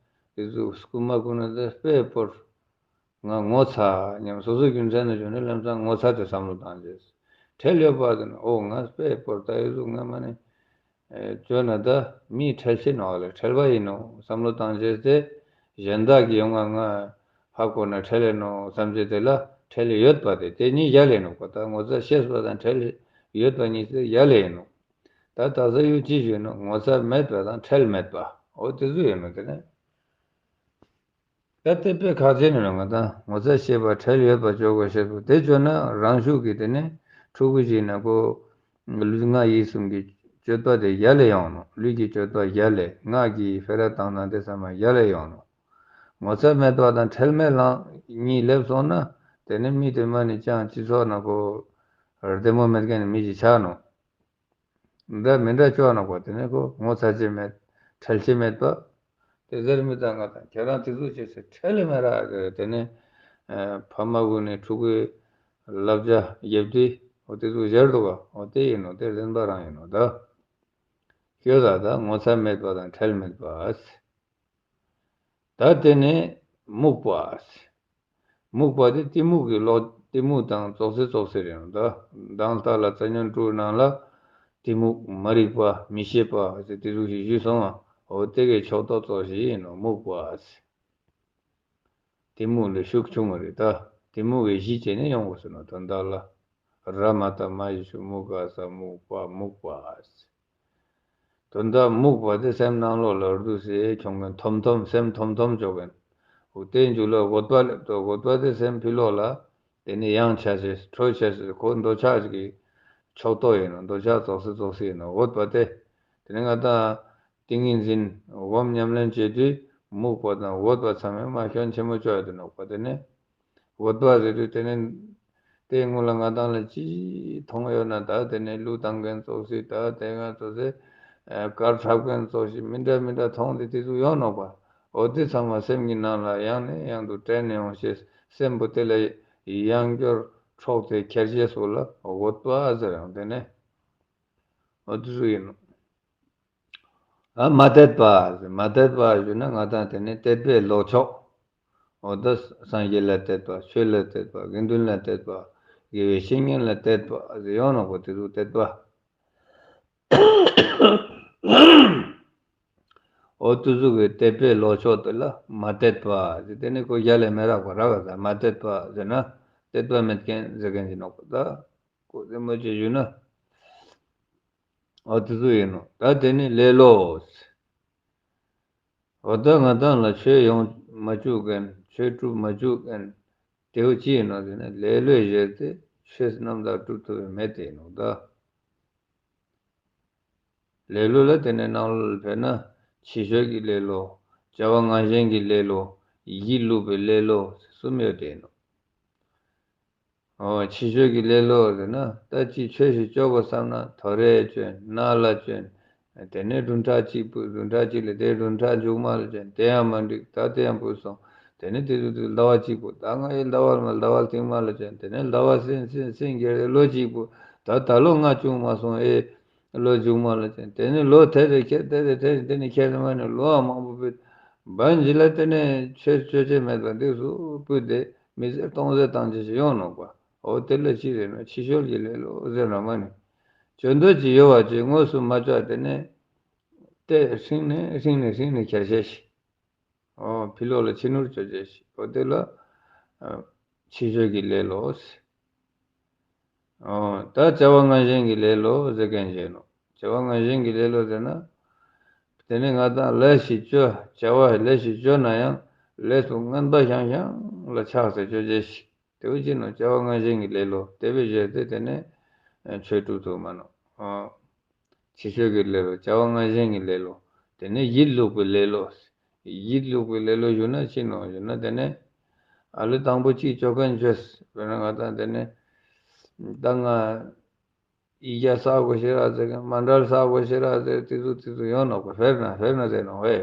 དེ་ཚོ་རྐུན་མ་རྐུ་ན་དེ་དཔེ་བོར་ང་ངོ་ཚ་སྙམ་སོ་སོའི་རྒྱུ་མཚན་དུ་བྱུང་ནས་ལམ་སང་ངོ་ཚ་དེ་བསམ་བློ་བཏང་རྗེས། ཁྲེལ་ཡོད་པ་དེ་ནི་འོ་ང་དཔེ་བོར་ད་ཡོད་ཚོ་ང་མ་ནི་བྱོས་ན་ད་མིའི་ཁྲེལ་ཆེ་ནོ་ལས་ཁྲེལ་བ་ཡིན་ནོ་བསམ་བློ་བཏང་རྗེས་དེ་གཞན་དག་གིས་ཡོང་ང་ང་ཧ་གོ་ན་ཁྲེལ་ལེ་ནོ་བསམ་རྗེས་དེ་ལ་ཁྲེལ་ཡོད་པ་དེ་དེ་གཉིས་ཡ་ལེ་ནོ་གོ། ད་ངོ་ཚ་ཤེས་པ་དང་ཁྲེལ་ཡོད་པ་གཉིས་དེ་ཡ་ལེ་ཡིན་ནོ། ད་ད་ས་ཡུལ་ཅི་ཞུས་ནོ། ངོ་ཚ་མེད་པ་དང་ཁྲེལ་མེད་པ། འོ་དེ་ཚོ་ཡོད་ནོ་དེ་ནས། ད་དེ་དཔེ་ཁག་ཆེ་ནི་རེད། ང་དང་ངོ་ཚ་ཤེས་པ་ཁྲེལ་ཡོད་པ་བྱོས་དགོས་ཤེས་པོ་དེ་བྱོས་ན་རང་ཤུགས་ཀྱིས་དེ་ནས་ཕྲུ་གུ་ཞིག་ན་ཁོ་ལུས་ངག་ཡིད་གསུམ་གྱི་སྤྱོད་པ་དེ་ཡ་ལེ་ཡོང་ནོ། ལུས་ཀྱི་སྤྱོད་པ་ཡ་ལེ། ངག་གི་ཕེ་ར་བཏང་སྟངས་དེ་ཚང་མ་ཡ་ལེ་ཡོང་ནོ། ངོ་ཚ་མེད་པ་དང་ཁྲེལ་མེད་ལང་གཉིས་སླེབས་སོང་ན་དེ་ནས་མི་དེ་མ་ནི་ཅང་སྤྱི་ཚོགས་ན་ཁོ་བདེ་མོ་མེད་མཁན་ནི་མི་ཞིག་ཆགས་ནོ། འདྲ་མི་འདྲ་ཅོག་ན་གོ། དེ་ནས་ཁོ་ངོ་ཚ་ཅི་མེད་ཁྲེལ་ཅི་མེད་པ། དེ་ཟེར་མི་དང་ང་དང་ཁྱེད་རང་དེ་ཚོ་བྱེད་ཟེར་ཁྲེལ་མེད་ར་ཟེར། དེ་ནས་ཨ་ཕ་མ་ཀུན་ནས་ཕྲུ་གུའི་བསླབ་བྱ་རྒྱབ་དུས་འོ་དེ་ཚོ་བཞར་འདུག་ག། འོ་དེ་ཡིན་ནོ། དེ་བདེན་པ་རང་ཡིན་ནོ་ད། ཁྱོད་ད་ད་ངོ་ཚ་མེད་པ་དང་ཁྲེལ་མེད་པ། ད་དེ་ནས་རྨུགས་པ། རྨུགས་པ་དེ་གཏི་མུག་གི་ལོག་གཏི་མུག་དང་ཙོག་སེ་ཙོག་སེ་རེད་ད། མདང་ལྟ་ལ་རྩ་ཉོན་དྲུག་ནང་ལ་གཏི་མུག་མ་རིག་པ་མི་ཤེས་པ་ཟེར་དེ་ཚོ་ཞིག་ཞུས་སོང་བ། འོ་དེ་གའི་ཕྱོགས་གཏོགས་ཙོག་ཞིག་ཡིན་ནོ་རྨུགས་པ། གཏི་མུག་ལས་ཤུགས་ཆུང་བ་རེད་ད། གཏི་མུག་གི་གཞི་བྱས་ནས་ཡོང་དགོས་ཟེར་ནོ་དོན་དག་ལ། ར་མ་ཏ་མ་ཡི་ཤུ་མུ་ག་ས་རྨུགས་པ་རྨུགས་པ། དོན་དག་རྨུགས་པ་དེ་སེམས་ནང་ལོགས་ལ་རྡུ་སེ་ཁྱོང་གིན་ཐོམ་ཐོམ་སེམས་ཐོམ་ཐོམ་འཇོག་གིན། འོ་དེའི་མཇུག་ལ་འོད་པ་སླེབས་དོ། འོད་པ་དེ་སེམས་ཕི་ལོགས་ལ་དེ་ནས་ཡང་ཆ་ཆེ་ཁྲོ་ཆེ་སེ་ཁོ་འདོད་ཆགས་ཀྱི་ཕྱོགས་གཏོགས་ཡིན་ནོ། འདོད་ཆགས་ཙོག་སེ་ཙོག་སེ་ཡིན་ནོ། འོད་པ་དེ་དེ་ནས་ང་དང་ཏིང་ངེ་འཛིན་སྒོམ་ཉམས་ལེན་བྱེད་དུས་རྨུགས་པ་དང་འོད་པ་ཚང་མས་མ་སྐྱོན་ཆེན་མོ་བཅོ་ཡ་དེ་ནོག་པ། དེ་ནས་འོད་པ་ཟེར་དུས་དེ་ནས་དེའི་སྔོན་ལ་ང་དང་ལ་ཅི་མཐོང་ཡོད་ན་ད་དེ་ནས་གླུ་བཏང་མཁན་ཙོག་སེ་ད་དེ་ང་ཙོག་སེ་གར་འཁྲབ་མཁན་ཙོག་སེ་མི་འདྲ་མི་འདྲ་མཐོང་སྟེ་དེ་ཚོ་ཡོང་ནོག་པ། འོ་དེ་ཚང་མ་སེམས་ཀྱི་ནང་ལ་ཡང་ནས་ཡང་དུ་དྲན་ནས་ཡོང་ཞེས་སེམས་པོ་དེ་ལ་ཡང་བསྐྱར་འཕྲོག་སྟེ་ཁྱེར་ཤེས་སོགས་ལ་འོད་པ་ཟེར་ཡང་དེ་ནས་འོ་དེ་ཚོ་ཡིན་ནོ། ཨ་མ་དད་པ། མ་དད་པ་ཞུ་ན་ང་དང་དེ་ནི་དད་པའི་ལྡོག་ཕྱོགས། འོ་ད་སངས་རྒྱས་ལ་དད་པ། ཆོས་ལ་དད་པ། དགེ་འདུན་ལ་དད་པ། དགེ་བའི་བཤེས་གཉེན་ལ་དད་པ་ཟེར་ཡོང་ནོ་གོ། དེ་ཚོ་དད་པ། འོ་དེ་ཚོ་གི་དད་པའི་ལྡོག་ཕྱོགས་དེ་ལ་མ་དད་པ་ཟེར། དེ་ནི་ཁོ་ཡ་ལས་མི་རག་པ་རག་ག་ད་མ་དད་པ་ཟེར་ན་དད་པ་མེད་མཁན་ཟེར་མཁན་གྱི་ནོ་གོ། ད་ཁོ་དེ་མོ་ཅིག་ཞུ་ན། འོ་དེ་ཚོ་ཡིན་ནོ། ད་དེ་ནི་ལེ་ལོ། འོ་ད་ང་དང་ལ་ཆོས་ཡོང་མ་བཅུག་མཁན། ཆོས་སྒྲུབ་མ་བཅུག་མཁན། དེ་བོ་ཅི་ཡིན་ནོ་ཟེར་ན་ལེ་ལོའི་གཞིར་ཏེ་ཆོས་རྣམ་དག་སྒྲུབ་ཐུབ་པའི་མེད་དེ་ཡིན་ནོ་ད། ལེ་ལོ་ལ་དེ་ནས་ནང་ལོགས་ལ་ཕེབས་ན་ཕྱི་ཆོས་ཀྱི་ལེ་ལོ། བྱ་བ་ངན་ཞེན་གྱི་ལེ་ལོ། ཡིད་ལུག་པའི་ལེ་ལོ་གསུམ་ཡོད་དེ་ཡིན་ནོ། ཨོ། ཕྱི་ཆོས་ཀྱི་ལེ་ལོ་ཟེར་ན་ད་ཅིག་ཆོས་ཤིག་སྤྱོད་དགོས་བསམ་ན་ཐོ་རེ་སྤྱོད། ནག་ལ་སྤྱོད། དེ་ནས་བདུན་ཕྲག་གཅིག་ཕུད། བདུན་ཕྲག་གཅིག་ལས་དེ་བདུན་ཕྲག་མཇུག་མ་ལ་སྤྱོད། དེ་ཡང་མ་འགྲིག་ད་དེ་ཡང་ཕུད་སོང་། དེ་ནས་དེ་དུས་དུས་ཟླ་བ་གཅིག་ཕུད། ད་ང་ཡི་ཟླ་བ་ལ་ཟླ་བ་ཐེངས་མ་ལ་སྤྱོད། དེ་ནས་ཟླ་བ་ཟིན་ཟིན་ཟིན་རྒྱལ་རེ་ལོ་གཅིག་ཕུད། ད་ད་ལོ་ང་བྱུང་མ་སོང་ཨེ། ལོ་མཇུག་མ་ལ་སྤྱོད། དེ་ནས་ལོ་དེ་རེ་ཁྱེར་དེ་རེ་དེ་རེ་དེ་ནས་ཁྱེར་མ་ནས་ལོ་མང་པོ་ཕུད། བན་ཇི་ལ་དེ་ནས་ཆོས་སྤྱོད་ཅེས་མེད་པ་འདི་སུ་ཕུད་དེ། མི་ཟེར་སྟོང་ཟད་བཏང་ཅི་ཞིག་ཡོང་ནོག་པ། འོ་དེ་ལ་ཅི་ཟེར་ན་ཕྱི་ཆོས་ཀྱི་ལེ་ལོ་ཟེར་ན་མ་ནི། བཅོས་འདོད་ཀྱི་ཡོད་པ་ཅིག་དངོས་སུ་མ་བཅོས་དེ་ནས་དེ་ཧྲིང་ནས་ཧྲིང་ནས་ཧྲིང་ནས་ཁྱེར་ཤེས་ཤིག་འོ་ཕྱི་ལོགས་ལ་ཕྱི་ནུར་བཅོ་བྱེད་ཤིག་འོ་དེ་ལ་ཕྱི་ཆོས་ཀྱི་ལེ་ལོ་ཟེར། ཨོ། ད་བྱ་བ་ངན་ཞེན་གྱི་ལེ་ལོ་ཟེར་མཁན་ཞིག་ནོ། བྱ་བ་ངན་ཞེན་གྱི་ལེ་ལོ་ཟེར་ན། དེ་ནི་ང་དང་ལས་ཤིག་བཅོ། བྱ་བ་ལས་ཤིག་བཅོ་ན་ཡང་ལས་སུ་ངན་པ་ཤང་ཤང་ལ་ཆགས་ཟེར་བཅོ་བྱེད་ཞིག་དེ་བོ་ཅི་ནོ། བྱ་བ་ངན་ཞེན་གྱི་ལེ་ལོ་དེ་བས་བཞེད་དེ་དེ་ནི་ཆོས་སྒྲུབ་ཐུབ་མ་ནོ། ཨོ། ཕྱི་ཆོས་ཀྱི་ལེ་ལོ། བྱ་བ་ངན་ཞེན་གྱི་ལེ་ལོ། དེ་ནས་ཡིད་ལུག་པའི་ལེ་ལོ། ཡིད་ལུག་པའི་ལེ་ལོ་ཞུ་ན་ཅི་ནོ་ཞུ་ན་དེ་ནས་ཨ་ལི་དང་པོ་གཅིག་བཅོ་མཁན་བཅོས། དཔེར་ན་ང་དང་དེ་ནས་ད་ང་ཡིག་བརྒྱ་བསགས་དགོས་ཤེས་ར་ཟེར་མཁན། མཎྜལ་བསགས་དགོས་ཤེས་ར་ཟེར། དེ་ཚོ་དེ་ཚོ་ཡོང་ནོ་གོ། དཔེར་ན་དཔེར་ན་ཟེར་ནོ་ཝེ།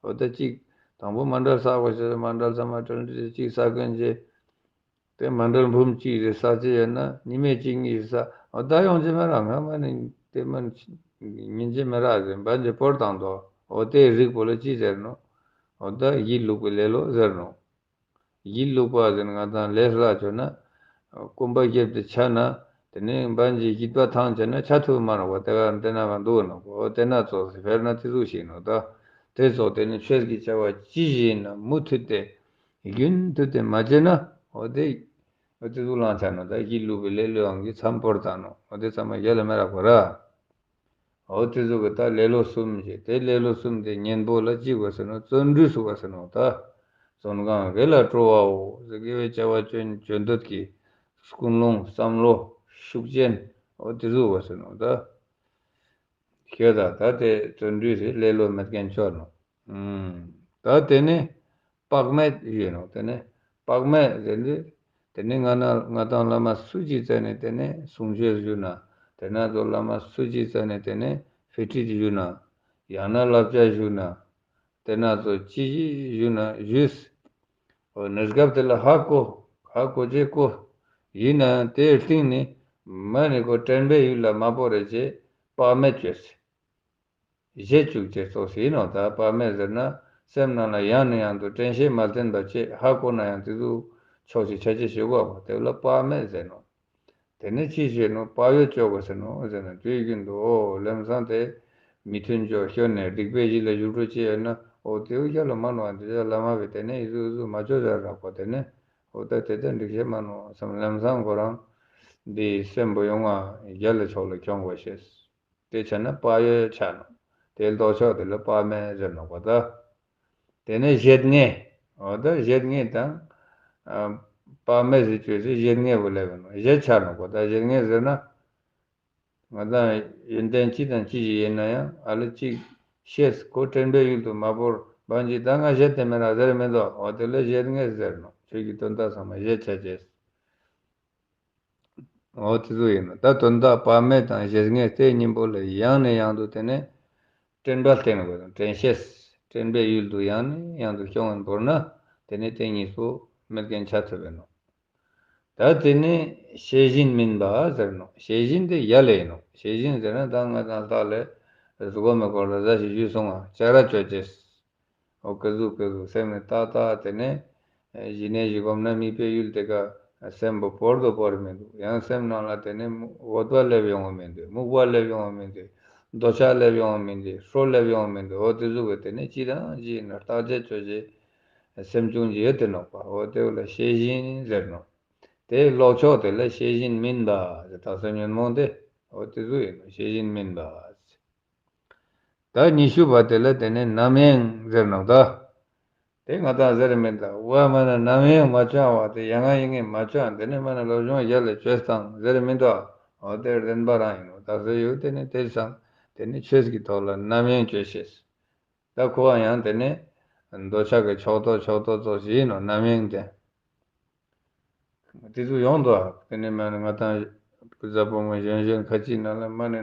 འོ་ད་གཅིག་དང་པོ་མཎྜལ་བསགས་དགོས་ཤེས་ར། མཎྜལ་ཚང་མ་གྲ་སྒྲིག་གཅིག་བསགས་མཁན་བཅོས། དེ་མཎྜལ་འབུམ་གཅིག་རེ་ས་ཆེ་ཡོད་ན་ཉི་མའི་གཅིག་གཉིས་ཤིག་ས། འོ་ད་ཡོང་རྒྱུ་མེད་ར། ང་མ་ནི་དེ་མ་ཉན་རྒྱུ་མེད་ར་ཟེར་བན་ཇི་སྤོར་བཏང་དོ། འོ་དེ་རིགས་པོ་ལ་ཅི་ཟེར་ནོ། འོ་ད་ཡིད་ལུག་པའི་ལེ་ལོ་ཟེར་ནོ། ཡིད་ལུག་པ་ཟེར་ན་ང་དང་ལས་སླ་ཆོད་ན་སྐོམ་པ་བརྒྱབ་སྟེ་ཆ་ན་དེ་ནས་བན་ཇི་ཡིད་པ་ཐང་ཆད་ན་ཆ་ཐུབ་མ་རོགས་པ་དེ་ག་དེ་ན་ག་འདུག་ནོ། འོ་དེ་ན་ཙོགས་ཟེར་དཔེར་ན་དེ་ཟུག་ཞིག་ནོ་ད། དེ་ཙོགས་དེ་ནི་ཆོས་ཀྱི་བྱ་བ་ཅི་ཞིག་ཡིན་ན་མུ་མཐུད་དེ། རྒྱུན་མཐུད་དེ་མ་བྱས་ན་འོ་དེ། འོ་དེ་ཚོ་བླང་བྱ་ནོ། ད་ཡིད་ལུག་པའི་ལེ་ལོའང་གི་མཚམས་བོར་བཏང་ནོ། འོ་དེ་ཚང་མ་ཡལ་ལ་མེ་རག་པ་ར། འོ་དེ་ཚོ་གི་ད་ལེ་ལོ་གསུམ་ཞེས་དེ་ལེ་ལོ་གསུམ་དེ་གཉེན་པོ་ལ་ཅི་དགོས་ཟེར་ནོ། བརྩོན་འགྲུས་སུ་དགོས་ཟེར་ནོ་ད། བརྩོན་གང་གི་ལ་སྤྲོ་བའོ་ཟེར། དགེ་བའི་བྱ་བ་བཅོ་བཅོ་འདོད་ཀྱི་ཀུན་སློང་བསམ་བློ་ཤུགས་ཅན་འོ་དེ་ཚོ་དགོས་ཟེར་ནོ་ད། ཤོད་ད་ད་དེ་བརྩོན་འགྲུས་རེད། ལེ་ལོ་མེད་མཁན་ཆོག་ནོ། ཨུམ། ད་དེ་ནི་དཔག་མེད་ཡོད་ནོ། དེ་ནི་དཔག་མེད་ཟེར་དུས་དེ་ནི་ང་ན་ང་དང་བླ་མ་སུ་གཅིག་བཙལ་ནས་དེ་ནི་གསུང་ཆོས་ཞུ་ན། དེ་ན་ཚོ་བླ་མ་སུ་གཅིག་བཙལ་ནས་དེ་ནི་དཔེ་ཁྲིད་ཞུ་ན། ཡང་ན་བསླབ་བྱ་ཞུ་ན། དེ་ན་ཚོ་ཅི་ཞིག་ཞུ་ན་ཞུས། འོ་གནས་སྐབས་དེ་ལ་ཧ་གོ། ཧ་གོ་ཅེས་གོ། ཡིན་ནའང་དེའི་སྟེང་ནས་མ་ནི་ཁོ་དྲན་པའི་ཡུལ་ལ་མ་བོར་རེ་ཅེས་དཔག་མེད་བཅོས། བཞེད་བཅུག་ཅེས་སོགས་ཡིན་ནོ། ད་དཔག་མེད་ཟེར་ན་སེམས་ནང་ལ་ཡང་ནས་ཡང་དུ་དྲན་ཤེས་མ་བསྟེན་པ་བཅས་ཧ་གོ་ན་ཡང་དེ་ཚོ་ཕྱོགས་ཀྱི་ཆ་ཅེས་ཞུ་དགོས་པ་དེ་ལ་དཔག་མེད་ཟེར་ནོ། དེ་ནས་ཅི་བྱེད་ནོ། དཔག་ཡོད་བཅོ་དགོས་ཟེར་ནོ་ཟེར་ན་དུས་རྒྱུན་དུ་འོ་ལམ་སང་དེ་མི་མཐུན་ཕྱོགས་ཤོར་ནས་སྡིག་པའི་གཞི་ལ་ཞུགས་འགྲོ་ཅི་ཡོད་ན་འོ་དེའུ་རྒྱ་ལ་མ་ནོ་འདི་ཅག་བླ་མ་བས་དེ་ནས་ཡི་ཟུ་ཟུ་མ་བཅོ་བྱ་རག་པ་དེ་ནས་འོ་ད་དེ་ལྟར་འགྲིག་བྱེད་མ་ནོ་བསམ། ལམ་སང་ཁོ་རང་འདི་སེམས་པོ་ཡོང་བ་རྒྱ་ལ་ཕྱོགས་ལ་འཁྱོང་དགོས་ཤེས། དེ་བྱས་ན་དཔག་ཡོད་ཆགས་ནོ། དེ་ལྡོག་ཕྱོགས་དེ་ལ་དཔག་མེད་ཟེར་ནོ་གོ་ད། དེ་ནས་བཞེད་ངེས། འོ་ད་བཞེད་ངེས་དང་། ཨ། དཔག་མེད་ཟེར་བཅོས་ཚེ་བཞེད་ངེས་པོ་ལབ་ཡོད་ནོ། བཞེད་ཆགས་ནོ་གོ་ད། བཞེད་ངེས་ཟེར་ན། ང་དང་ཡོན་ཏན་ཅི་དང་ཅི་ཞིག་ཡིན་ན་ཡང་ཨ་ལ་ཅིག་ཤེས་ཁོ་དྲན་པའི་ཡུལ་དུ་མ་བོར་བ་ཅིག་ད་ང་བཞེད་དེ་མེད་ར་ཟེར་མི་འདུག་འོ་དེ་ལ་བཞེད་ངེས་ཟེར་ནོ། ཆོས་ཀྱི་དོན་དག་ཚང་མ་བཞེད་ཆ་ཅེས། འོ་དེ་ཚོ་ཡིན་ནོ། ད་དོན་དག་དཔག་མེད་དང་བཞེད་ངེས་དེ་གཉིས་པོ་ལ་ཡང་ནས་ཡང་དུ་དེ་ནས་དྲན་པ་བསྟེན་དགོས་དང་། དྲན་ཤེས། དྲན་པའི་ཡུལ་དུ་ཡང་ནས་ཡང་དུ་སྐྱོང་བར་འབོར་ན་དེ་ནས་དེ་གཉིས་སུ་མེད་མཁན་ཆགས་ཐུབ་པས་ནོ། ད་དེ་ནས་ཤེས་བཞིན་སྨིན་པ་ཟེར་ནོ། ཤེས་བཞིན་དེ་ཡ་ལས་ཡིན་ནོ། ཤེས་བཞིན་ཟེར་ན་ད་ང་དང་ལྟག་ལས་གཟུགས་པོ་མེད་སྐོར་ལ་ཟ་ཞིག་ཞུས་སོང་ང་ཅ་ར་བཅོ་ཅེས། འོ་ཀ་ཟུག་ཀ་ཟུག་སེམས་ནི་ཏག་ཏག་དེ་ནས་ཞི་གནས་ཞིག་སྒོམ་ན་དམིགས་པའི་ཡུལ་དེ་ག་སེམས་པོ་བོར་དུ་བོར་མི་འདུག་ཡང་སེམས་ནང་ལ་དེ་ནས་འོད་པ་སླེབས་ཡོང་བ་མི་འདུག་སྨུག་པ་སླེབས་ཡོང་བ་མི་འདུག་འདོད་ཆགས་སླེབས་ཡོང་བ་མི་འདུག་ཧྲོ་སླེབས་ཡོང་བ་མི་འདུག་འོ་དེ་ཟུག་གི་དེ་ནས་ཅི་དང་ཅི་ཡིན་ན་བརྟག་དཔྱད་བཅོ་བྱེད་སེམས་བྱུང་གི་ཡོད་དེ་ནོག་པ། འོ་དེ་བོ་ལ་ཤེས་བཞིན་ཟེར་ནོ། དེ་ལྡོག་ཕྱོགས་དེ་ལ་ཤེས་བཞིན་སྨིན་པ་ཟེར། རྟགས་གསལ་ཉོན་མོངས་དེ་འོ་དེ་ཟུག་ཡིན་ནོ། ཤེས་བཞིན་སྨིན་པ་ཟེར། ད་ཉི་ཤུ་པ་དེ་ལ་དེ་ནས་རྣམ་གཡེང་ཟེར་ནོ་ད། དེ་ང་དང་ཟེར་མི་འདུག་བ་མ་ན་ནམ་ཡང་མ་བྱང་བ་དེ་ཡ་ང་ཡིན་ངེས་མ་བྱང་དེ་ནི་མ་ན་སློབ་སྦྱོང་རྒྱལ་ལ་བྱོས་དང་ཟེར་མི་འདུག་འོ་དེ་བདེན་པ་རང་ཡིན་ནོ། ད་ཟེར་ཡོད་དེ་ནི་དེ་སང་དེ་ནི་ཆོས་ཀྱི་ཐོག་ལ་ནམ་ཡང་བྱོས་ཤེས། ད་ཁོ་བ་ཡང་དེ་ནི་འདོད་ཆགས་ཀྱི་ཕྱོགས་གཏོགས་ཕྱོགས་གཏོགས་ཙོགས་ཤིག་ཡིན་ནོ་ནམ་ཡང་དེ། དེ་ཚོ་ཡོང་འདུག་དེ་ནས་མ་ནི་ང་དང་གཟའ་སྤུ་མོ་གཞོན་གཞོན་ཁ་ཅིག་ནང་ལ་མ་ནི་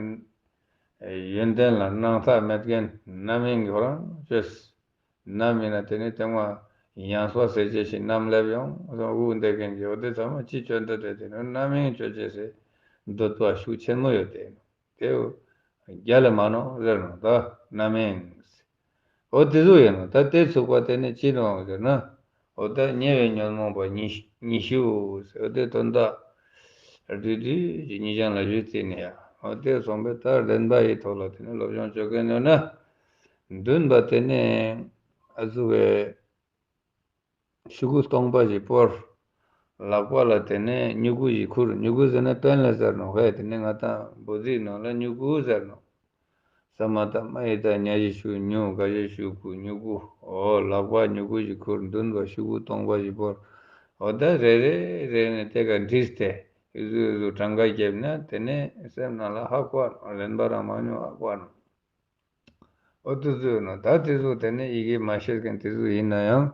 ཡོན་ཏན་ལ་སྣང་ཐག་མེད་མཁན་ནམ་ཡིན་གྱི་ཁོ་རང་བཅོས། ནམ་ཡིན་ན་དེ་ནས་དེ་མ་ཡང་སོ་ཟེར་བྱེད་ཞིག་ནམ་སླེབས་ཡོང་སོང་དབུགས་འདེད་མཁན་གྱི་འོ་དེ་ཚང་མ་ཅི་བཅོས་འདོད་དེ་དེ་ནས་ནམ་ཡིན་བཅོས་བྱེད་ཟེར་འདོད་པ་ཤུགས་ཆེན་མོ་ཡོད་དེ། དེ་རྒྱ་ལ་མ་ནོ་ཟེར་ནོ་ད་ནམ་ཡིན། འོ་དེ་ཚོ་ཡིན་ནོ་ད་དེ་ཚུགས་པ་དེ་ནི་ཅི་ནོ་ཟེར་ན། འོ་ད་ཉེ་བའི་ཉོན་མོངས་པ་ཉི་ཉི་ཤུ་ཟེར་འོ་དེ་དོན་དག་བསྡུས་བསྡུས་ཀྱི་ཉིན་ཞག་ལ་བཞུད་རྩིས་ནས་ཡ། འོ་དེ་སོང་པས་ད་བདེན་པ་ཡི་ཐོག་ལ་དེ་ནི་སློབ་སྦྱོང་བྱེད་མཁན་ཡོད་ན། བདུན་པ་དེ་ནི་ཨ་ཚུ་བའི་ཤུ་གུ་སྟོང་པ་ཞིག་སྤོར། ལག་པ་ལ་དེ་ནས་མྱུ་གུ་ཞིག་ཁུར། མྱུ་གུ་ཟེར་ན་དཔོན་ལ་ཟེར་ནོ། ཧེ་དེ་ནས་ང་དང་འབོད་ཚིག་ནང་ལ་མྱུ་གུ་ཟེར་ནོ། ས་མ་ཏ་མ་ཡི་ཏ་ཉ་ཞབས་ཞུ་ཉུ་ག་ཞབས་ཞུ་གུ་མྱུ་གུ། འོ་ལག་པ་མྱུ་གུ་ཞིག་ཁུར། མདུན་པ་ཤུ་གུ་སྟོང་པ་ཞིག་སྤོར། འོ་ད་རེ་རེ་རེ་ནས་དེ་ག་འདྲིས་ཏེ་ཨི་ཟུ་ཨི་ཟུ་གྲངས་ཀ་བརྒྱབ་ན་དེ་ནས་སེམས་ནང་ལ་ཧ་གོ་ནོ། ལེན་པ་རང་མ་མྱོང་ཧ་གོ་ནོ། འོ་དེ་ཚོ་ཡོད་ན་ད་དེ་ཚོ་དེ་ནས་ཡི་གེ་མ་ཤེས་མཁན་དེ་ཚོ་ཡིན་ན་ཡང་།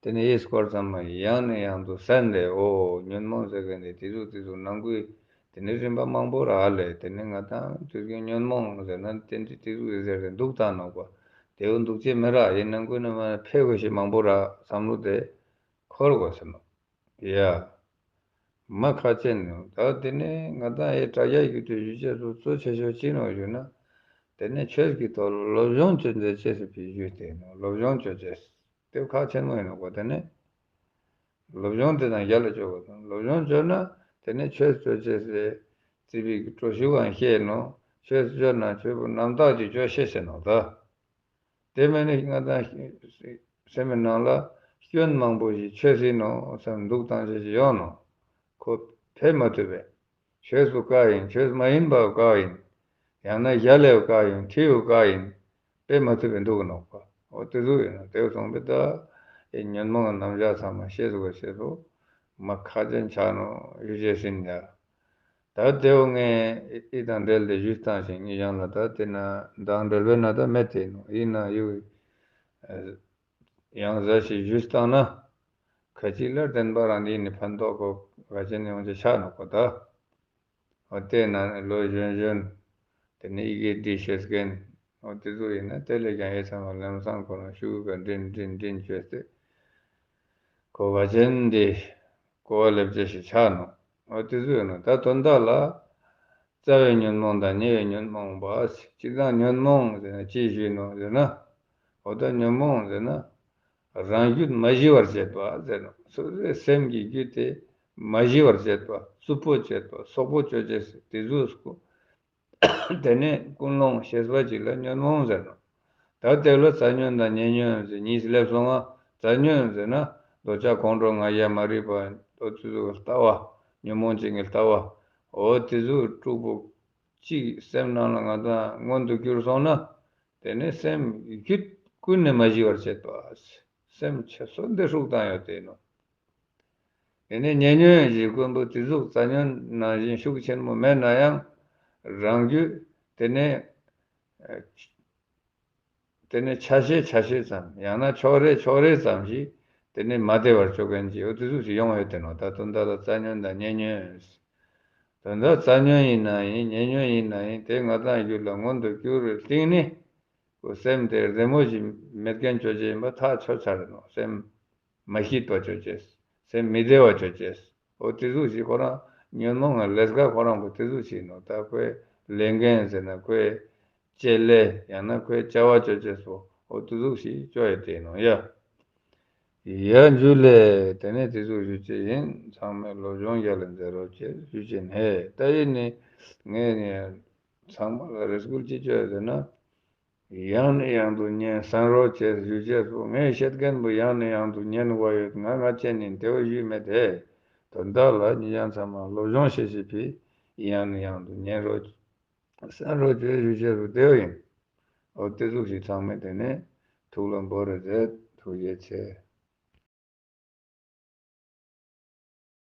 དེ་ནས་ཡིད་སྐོར་ཙམ་མ་ཡིན་ཡང་ནས་ཡང་དུ་གསན་ཏེ་འོ་ཉོན་མོངས་ཟེར་མཁན་དེ་དེ་ཚོ་དེ་ཚོ་ནང་ཁུལ་དེ་ནས་རིམ་པ་མང་པོ་རག་ལས། དེ་ནས་ང་དང་དུས་རྒྱུན་ཉོན་མོངས་ཟེར་ན་དེ་འདྲ་དེ་ཚོ་ཟེར་ཏེ་འདུག་བཏང་ནོ་པ། དེ་འོ་འདུག་ཅེས་མི་རག་ཡིན་ནང་ཁུལ་ནས་མ་ཕེ་གོ་ཞིག་མང་པོ་རག་བསམ་བློ་དེ་འཁོར་དགོས་ཟེར་ནོ། ཡ། མ་ཁ་ཅན་ནོ། ད་དེ་ནས་ང་དང་ཡའི་དྲ་རྒྱ་བརྒྱུད་དེ་ཞུ་ཆེད་སུ་གཙོ་ཆེ་ཤོས་ཅི་ནོ་ཞུ་ན། དེ་ནས་ཆོས་ཀྱི་ཐོག་ལ་སློབ་སྦྱོང་བྱེད་འདོད་ཅེས་སུ་ཕི་ཞུས་ཏེ་ནོ། སློབ་སྦྱོང་བྱེད་ཅེས་དེ་ཁ་ཆེན་མོ་ཡིན་ནོ་གོ། དེ་ནས་སློབ་སྦྱོང་དེ་དང་རྒྱ་ལ་བཅོ་དགོས་དང་སློབ་སྦྱོང་བྱོས་ན་དེ་ནས་ཆོས་བཅོ་ཅེས་སི་རྩིས་པའི་གི་སྤྲོ་ཤུགས་གང་ཤེས་ནོ། ཆོས་བཅོ་ན་ཆོས་པོ་རྣམ་དག་ཅིག་བཅོ་ཤེས་ཟེར་ནོ་ད། དེ་མིན་ནི་ང་དང་སེམས་ནང་ལ་སྐྱོན་མང་པོ་ཞིག་ཆོས་ཟིན་ནོ་བསམ་འདུག་བཏང་ཞེས་ཞིག་ཡོང་ནོ། ཁོ་ཕེབས་མ་ཐུབ་པས། ཆོས་སུ་བཀག་ཡིན་ཆོས་མ་ཡིན་པ་བཀག་ཡིན། ཡང་ན་ཞྭ་ལས་བཀག་ཡིན་ཁྲིའུ་བཀག་ཡིན། ཕེབས་མ་ཐུབ་པས་འདུག་ནོ་པ། འོ་དེ་ཚོ་ཡིན་ན་དེ་སོང་པའི་ད་ཉོན་མོངས་རྣམ་གཞག་ཚང་མ་ཤེས་སུ་བ་ཤེས་སུ་མ་ཁ་ཅན་ཆགས་ནོ་ཡུལ་ཅན་ཟིན་ཡ། ད་དེའོ་ངས་ཨི་དང་འབྲེལ་ཏེ་ཞུས་བཏང་ཞིང་ངེད་ཡང་ལ་ད་དེ་ན་དང་འབྲེལ་བའི་ན་ད་མེད་དེ་ནོ་ཡིན་ན་ཡུ་ཡང་ཟ་ཞིག་ཞུས་བཏང་ན། ཁ་ཅིག་ལ་བདེན་པ་རང་འདི་ནི་ཕན་ཐོགས་གོ་ག་ཅན་ཡོང་ཅེས་ཆགས་ནོ་གོ་ད། འོ་དེ་ན་ལོ་གཞོན་གཞོན་དེ་ནི་ཨི་གེ་འདི་ཤེས་མཁན་འོ་དེ་ཚོ་ཡིན་ན་དེ་ལས་ཀྱང་ཨེ་ཚང་བ་ལམ་སང་ཁོ་རང་ཤུགས་ག་འདྲིན་འདྲིན་འདྲིན་བྱས་ཏེ། གོ་བ་ཅན་འདི་གོ་བ་ལེབ་ཅན་ཞིག་ཆགས་ནོ། འོ་དེ་ཚོ་ཡོད་ན་ད་དོན་དག་ལ་རྩ་བའི་ཉོན་མོངས་དང་ཉེ་བའི་ཉོན་མོངས་པ་སྤྱིར་བཏང་ཉོན་མོངས་ཟེར་ན་ཅི་ཞུས་ནོ་ཟེར་ན། འོ་ད་ཉོན་མོངས་ཟེར་ན་རང་རྒྱུད་མ་ཞི་བར་བྱེད་པ་ཟེར་ནོ། སོ་སོའི་སེམས་ཀྱི་རྒྱུད་དེ་མ་ཞི་བར་བྱེད་པ་རྩུབ་པོ་བྱེད་པ་སོག་པོ་བཅོ་བྱེད་དེ་ཚོ་དེ་ནས་ཀུན་སློང་ཤེས་པ་གཅིག་ལ་ཉོན་མོངས་ཟེར་ནོ། ད་དེ་ལ་རྩ་ཉོན་དང་ཉེ་ཉོན་ཟེར་གཉིས་སླེབས་སོང་ང་། རྩ་ཉོན་ཟེར་ན་འདོད་ཆགས་ཁོང་ཁྲོ་ང་རྒྱལ་མ་རིག་པ་འདོད་ཚུལ་ལྟ་བ་ཉོན་མོངས་ཅན་གྱི་ལྟ་བ། འོ་དེ་ཚོ་དཀྲུག་པོ་གཅིག་སེམས་ནང་ལ་ང་དང་མངོན་དུ་གྱུར་སོང་ན། དེ་ནས་སེམས་རྒྱུད་ཀུན་ནས་མ་ཞི་བར་བྱེད་པ། སེམས་ཆེ་སོ་འདི་ཧྲུག་བཏང་ཡོད་དེ་ནོ། དེ་ནས་ཉེ་ཉོན་གྱི་ཀུན་པོ་དེ་ཟུག་རྩ་ཉོན་ནང་བཞིན་ཤུགས་ཆེན་པོ་མེད་ན་ཡང་། རང་རྒྱུད་དེ་ནས་དེ་ནས་ཆ་ཤས་ཆ་ཤས་ཙམ་ཡང་ན་ཕྱོགས་རེ་ཕྱོགས་རེ་ཙམ་ཞིག་དེ་ནས་མ་བདེ་བར་བཅོ་མཁན་གྱི་འོ་དེ་ཟུག་ཞིག་ཡོང་ཡོད་དེ་ནོ། ད་དོན་དག་ལ་རྩ་ཉོན་དང་ཉེ་ཉོན། དོན་དག་རྩ་ཉོན་ཡིན་ན་ཡིན་ཉེ་ཉོན་ཡིན་ན་ཡིན་དེ་ང་དང་རྒྱུད་ལ་མངོན་དུ་གྱུར་བའི་སྟེང་ནས། ཁོ་སེམས་དེ་བདེ་མོ་ཞིག་མེད་མཁན་བཅོ་བྱེད་ཡིན་པ་ཐག་ཆོད་ཚར་རེད་ནོ། སེམས་མ་སྐྱིད་པ་བཅོ་བྱེད། སེམས་མི་བདེ་བ་བཅོ་བྱེད། འོ་དེ་ཟུག་ཞིག་ཁོ་རང་ཉོན་མོངས་ངན་ལས་ཀ་ཁོ་རང་གོ་དེ་ཟུག་ཞིག་ནོ། ད་ཁོའི་ལས་འགན་ཟེར་ན་ཁོའི་བྱེད་ལས་ཡང་ན་ཁོའི་བྱ་བ་བཅོ་བྱེད་སོ་འོ་དེ་ཟུག་ཞིག་བཅོ་ཡི་དེ་ནོ་ཡ། ཡ་འཇུ་ལས་དེ་ནས་དེ་ཟུག་ཞུ་ཅེས་ཡིན། ཚང་མས་སློབ་སྦྱོང་རྒྱ་ལ་མཛད་རོགས་ཅེས་ཞུ་ཅེས་ནས་ད་ཡིན་ནི་ངས་ནི་ཚང་མ་ལ་རེ་སྐུལ་ཅི་བཅོ་ཡ་ཟེར་ན། ཡང་ནས་ཡང་དུ་ཉན་གསན་རོགས་བྱེད་ཞུ་བྱེད་སོ། ངས་བཤད་མཁན་པོ་ཡང་ནས་ཡང་དུ་ཉན་དགོས་ཡོད་ང་ང་བཅས་ནི་དེ་བ་ཞུས་མེད་དེ། དོན་དག་ལ་ཉིད་ཀྱང་ཚང་མ་སློབ་སྦྱོང་བྱེད་བྱེད་པའི་ཡང་ནས་ཡང་དུ་ཉན་རོགས་གསན་རོགས་བྱེད་ཞུ་བྱེད་སོ་དེ་བ་ཡིན། འོ་དེ་ཟུག་ཞིག་ཚང་མས་དེ་ནས་ཐུགས་ལ་འབོ་རེ་མཛད། ཐུགས་རྗེ་ཆེ།